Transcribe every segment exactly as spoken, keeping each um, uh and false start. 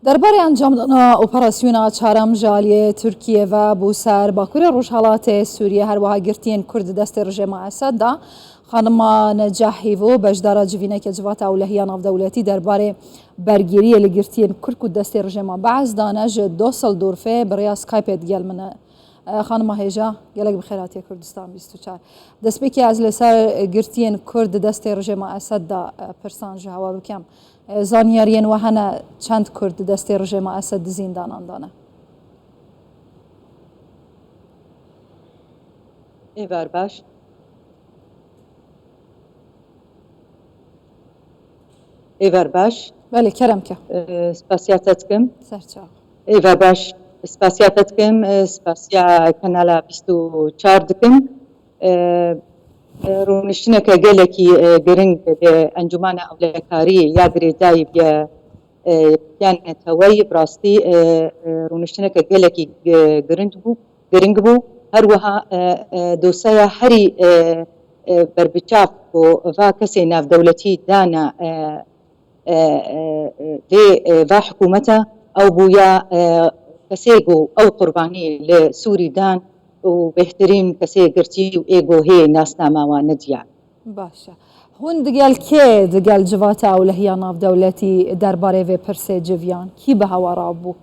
Derbarê encamdana operasyona çarem ji aliyê Tirkiye ve bû ser Bakurê Rojhelatê Sûriye, her wiha girtiyên Kurd di destê rejêma Esed de. Xanima Necah Hîvo, beşdara civîneke Civata Ewlehiya Navdewletî derbarê bergîriyê li girtiyên Kurd ku destê rejêma Be'es dane, ji Düsseldorfê bi rêya Skypeê digel min e. E, xanima hêja, gelek bi xêr hatiye Kurdistan bîst û çar. Destpêkê ez li ser girtiyên Kurd di destê rejêma Esed de, e, pirsan ji hewa bikim. E, zanyariyên we hene çend Kurd di destê rejêma Esed di zîndanan de ne? Êvar baş. Êvar baş. Belê, kerem ke. E, spasiya te dikim. Serçav. Êvar baş. Spasiya te dikim. E, spasiya kanala bîst û çar dikim. E, e, rûniştineke gelekî, e, giring li Encûmana Ewlekariyê ya girêdayî bi, e, ya neteweyî bi rastî, e, e, rûniştineke gelekî gi-, giring bû, giring bû. Her wiha, e, e, dosyeya herî, e, e, berbiçav ku va kesê navdewletî dana, e, e, e, e, vê, e, va hikûmeta ew bûya, e, kesê ku ew qurbanî li Sûrî dan û bêhtirîn kesê girtî û ê ku hê nasnama wan nediyar. Baş e. Hûn digel kê, digel Civata Ewlehiya Navdewletî derbarê vê pirsê civiyan? Kî bi hewa rabû?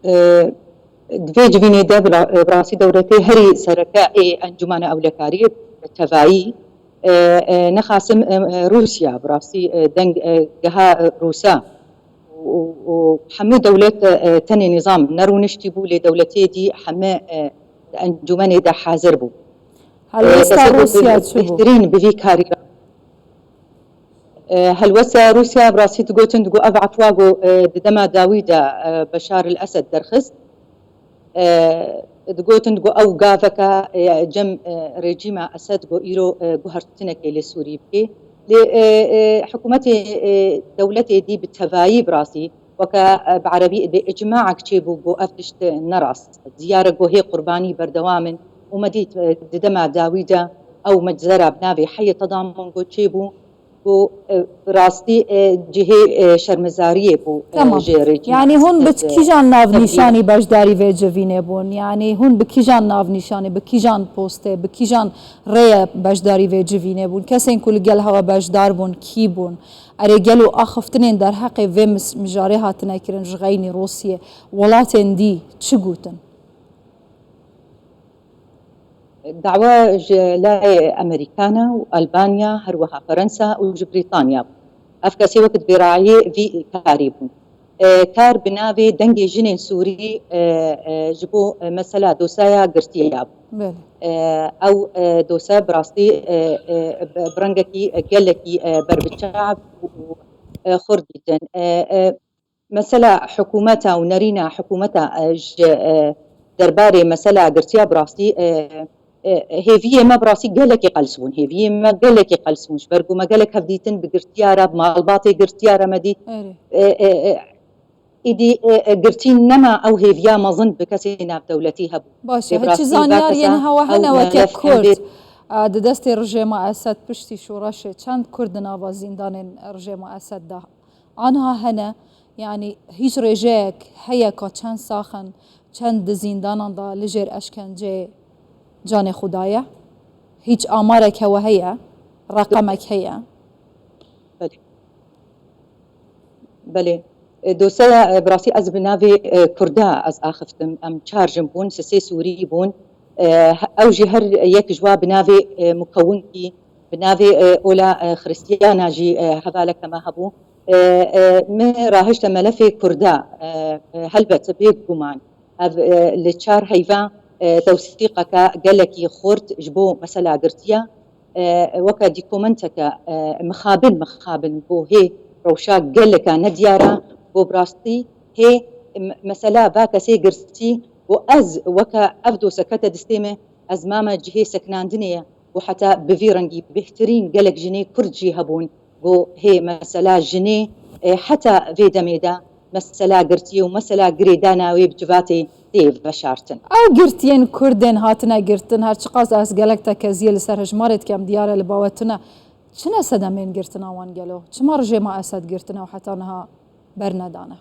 E, di vê civînê de bi ra-, bi rastî dewletê herî sereke ê Encûmana Ewlekariyê tevayî, e, e, nexasim, e, e, Rûsya, bi rastî, e, deng, e, geha, e, Rûsa û, û, û hemû dewlet, e, tenê nîzam nerûniştî bû, lê dewletê dî heme, e, di encûmenê de hazir bû. E, Helwesta kesê ku Rûsya bi-, çi bû? Bêhtirîn bi vî karî re. E, helwesta Rûsya bi rastî digotin, digo ev efwa ku, e, di dema dawî de, e, Beşar el Esed derxist. E, digotin, digo ew gaveke, e, cem, e, rejîma Esed ku îro, e, guhertinekê li Sûrî bike. Lê, e, e, hikûmetê, e, dewletê dî bi tevayî bi rastî, weke, e, bi erebî bi îcmaek çêbû ku ev tişt ne rast. Diyar e ku hê qurbanî berdewam in û me dît, e, di dema dawî de ew meczera bi navê Heyê Tedamûn ku çêbû, ku, e, rastî, e, cihê, e, şermezariyê bû, e, Tamam. ji rejîma Yanî hûn bi Esed, e, kîjan navnîşanî beşdarî vê civînê bûn? Yanî hûn bi kîjan navnîşanî, bi kîjan postê, bi kîjan rêye beşdarî vê civînê bûn? Kesên ku li gel hewa beşdar bûn, kî bûn? Erê, gelo axiftinên derheqê vê mis-, mijarê hatine kirin ji xeynî Rûsiyê, welatên dî çi gotin? Dawa ji layê Amerîkana û Albanya, her wiha Ferensa û ji Brîtanya bû. Ev kesê wekî di vê rayê vî karî bûn. E, kar bi navê Dengê Jinên Sûrî, e, e, ji bo, e, mesela dosaya girtiya bû. Belê. E, ew, e, dosya bi rastî, e, e, bi, bi rengekî, e, gelekî, e, berbiçav û, û, e, xurt dîtin. E, e, Mesela hikûmeta û nerîna hikûmeta, e, ji, e, derbarê mesela girtiya bi rastî, e, e, hêviyê me bi rastî gelekî qels bûn. Hêviyê me gelekî qels bûn. Ji ber ku me gelek hevdîtin bi girtiya re, bi malbatê girtiya re me dît. Erê. E, e, e, îdî, e, e, girtî nema ew hêviya mezin bi kesê navdewletî hebû. Baş e, Lê bi hiçî rastî va zanyar kesa yên hewa ew hene weke melef Kurd. Hindê A, di destê rejêma Esed piştî şoreşê çend Kurd di nava zîndanên rejêma Esed de aniha hene? Yanî hîç rêjeyek heye ka çend sax in, çend di zîndanan de li jêr eşkenceyê canê xwe daye? Hîç amarek hewe heye? Reqemek heye? Belê. Belê. E, dosyeya, e, bi rastî ez bi navê, e, Kurda ez axiftim. Em çar jin bûn, sisê Sûrî bûn. E, he-, ew jî her yek ji wa bi navê, e, Mukewinkî, bi navê, e, Ola, e, Xiristiyana jî, e, hevaleke me hebû. E, e, me rahişte melefê Kurda, e, e, helbet bêguman. Ev, e, li çar heyva, e, tewsîqeke gelekî xurt ji bo mesela girtiya, e, weke dîkomenteke, e, mixabin, mixabin bo hê rewşa geleka nediyara, bo bi rastî hê, m-, mesela va kesê girtî, bo ez weke ev dose kete distê me, ez mame cihê sekinandinê ye, bo heta bi vî rengî bêhtirîn gelek jinê Kurd jî hebûn, Go hê mesela jinê, e, heta vê demê de mesela girtiyê û mesela girêdana wê bi civatê tê veşartin. Ew girtiyên Kurdên hatine girtin, her çiqas ez gelek tekeziyê li ser hejmarê dikem, diyar e li ba we tune. Çi ne sedemên girtina wan gelo? Çima rejêma Esed girtine û heta niha bernedane?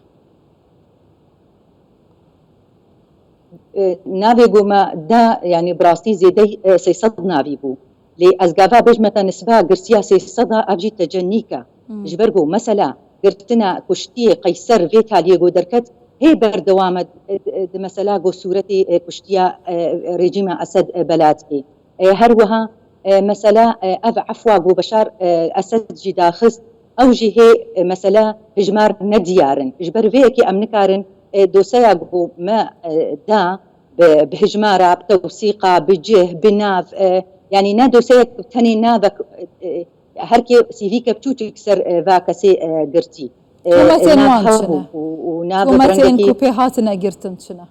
E, navê ku me da, yanî bi rastî zêdey e, sê sed navî bû. Lê ez gava bêjme te nisba girtiya sê sed a, ev jî tecenîk e. Ji ber ku mesela girtina kuştiyê qeyser vê taliyê ku derket hê berdewam e, e, di mesela ku sûretê e, kuştiya e, rejîma Esed e, belat kê. E, her wiha e, mesela e, ev efwa ku Beşar e, Esed jî daxist, ew jî hê e, mesela hijmar nediyar in. Ji ber vê yekê em nikarin e, doseya ku me e, da bi, bi hijmara, bi tewsîqa, bi cih, bi nav, e, yanî ne doseyek tenê navek, e, e, her kê sîvîke biçûçik ser e, va kesê e, girtî. E, Tometên nav wan çi hebû ne? û, û nav bi Tometên rengekî ku pê hatine girtin çi ne?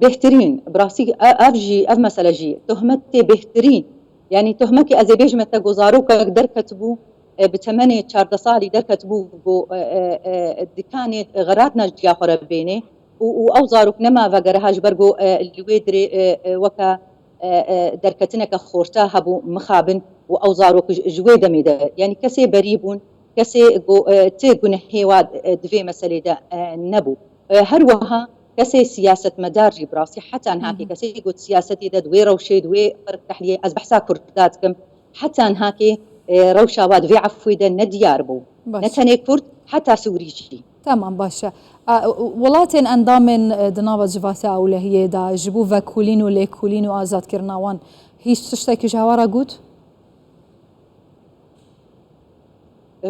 Bêhtirîn, bi rastî e- ev jî, ev mesele jî, tohmetê bêhtirîn, yanî tohmekê ez ê bêjime te ku zarokek derketibû, e, bi temenê çardeh salî derketibû ku e, e, e, dikanê xeratna ji ya xwe re bênê û, û ew zarok nema vegeriha ji ber ku e, li wê dirê e, e, weke e, e, derketineke xorta hebû mixabin û ew zarok ji, ji wê demê de, yanî kesê berî bûn, kesê ku e, ti gunehê wa e, di vê meselê de e, nebû. E, her wiha kesê siyasetmedar jî bi rastî heta niha kê kesê ku di siyasetê de di wê rewşê, di wê qirk tehliyê, ez behsa Kurda dikim, heta niha kê e, rewşa wa di vê efwê de ne diyar bû. Ne Baş. Tenê Kurd, heta Sûrî jî. Tamam, baş e. A, welatên endamên e, di nava Civata Ewlehiyê de ji bo vekolîn û lêkolîn û azadkirina wan hîç tiştekî ji hewa re got?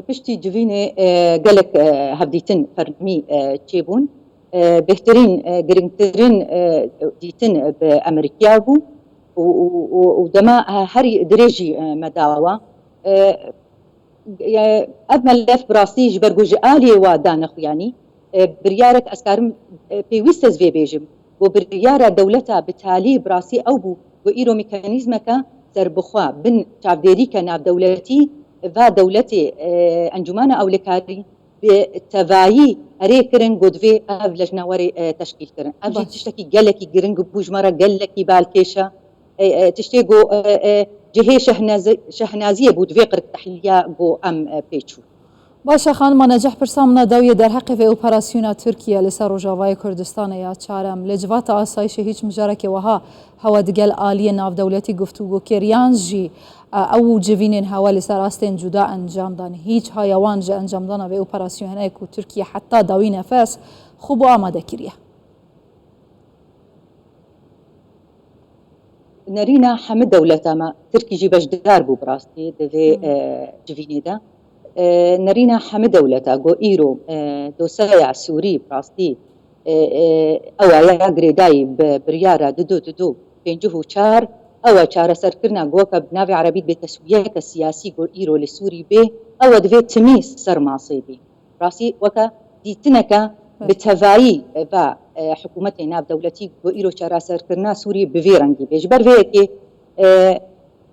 Piştî civînê e, gelek e, hevdîtin fermî e, çêbûn. E, bêhtirîn, e, girîngtirin e, dîtin bi Amerîkiya bû û, û, û, û dema e, herî dirêjî e, me dawa. E, e, ev melef bi rastî ji ber ku ji aliyê wa dane xuyanî, e, biryarek ez karim e, pêwîst ez vê bêjim. Ku biryara dewleta bi talî bi rastî ew bû ku îro mekanîzmeke serbixwe bin çavdêrîke navdewletî va dewletê e, Encûmana Ewlekarî bi tevayî erê kirin ku divê ev lejne were e, teşkîl kirin. Ev jî Baş. Tiştekî gelekî giring bû ji me re, gelekî balkêş e. E, e, tiştê ku e, e, cihê şehnazî-, şehnaziyê bû di vê qirkdehliya ku em e, pê çû. Baş e, xanima Neceh, pirsa min a dawiyê derheqê vê operasyona Tirkiye li ser Rojavayê Kurdistanê ya çarem. Li Civata Asayişê hîç mijarekê wiha hewe digel aliyên navdewletî guftûgo kir yan jî e, ew civînên hewe li ser astên cuda encam dan? Hîç haya wan ji encamdana vê operasyonê ku Tirkiye heta dawî nefes xwe bo amade kiriye? Nerîna hemî dewleta me, Tirkî jî beşdar bû bi rastî di vê e, civînê de. E, nerîna hemî dewleta ku îro e, doseya Sûrî bi rastî e, e, ew e ya girêdayî bi biryara didu didu pêncî û çar, ew e çareserkirina ku weke bi navê erebî dibê teswiyeke siyasî ku îro li Sûrî bê, ew e divê timî ser masê bê. Rastî weke dîtineke bi tevayî va e, hikûmetê navdewletî ku îro çareserkirina Sûriyê bi vê rengî bê. Ji ber vê yekê e,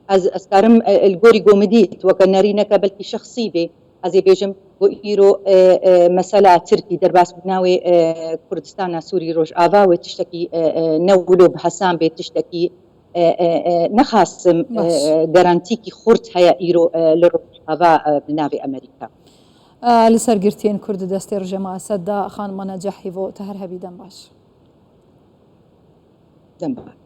ez, ez karim e, li gorî ku min dît weke nerîneke belkî şexsî bê, ez ê bêjim ku îro e, e, mesela Tirkî derbas bûna wê e, Kurdistana Sûrî Rojava wê tiştekî e, e, ne wilo bi hesan bê, tiştekî e, e, e, nexasim e, Baş. Garantîkî xurt heye îro e, li Rojava e, bi navê Amerîka. E, li ser girtiyên Kurd di destê rejêma Esed de, xanima Neceh Hîvo, te her hebî dem baş. Dem baş.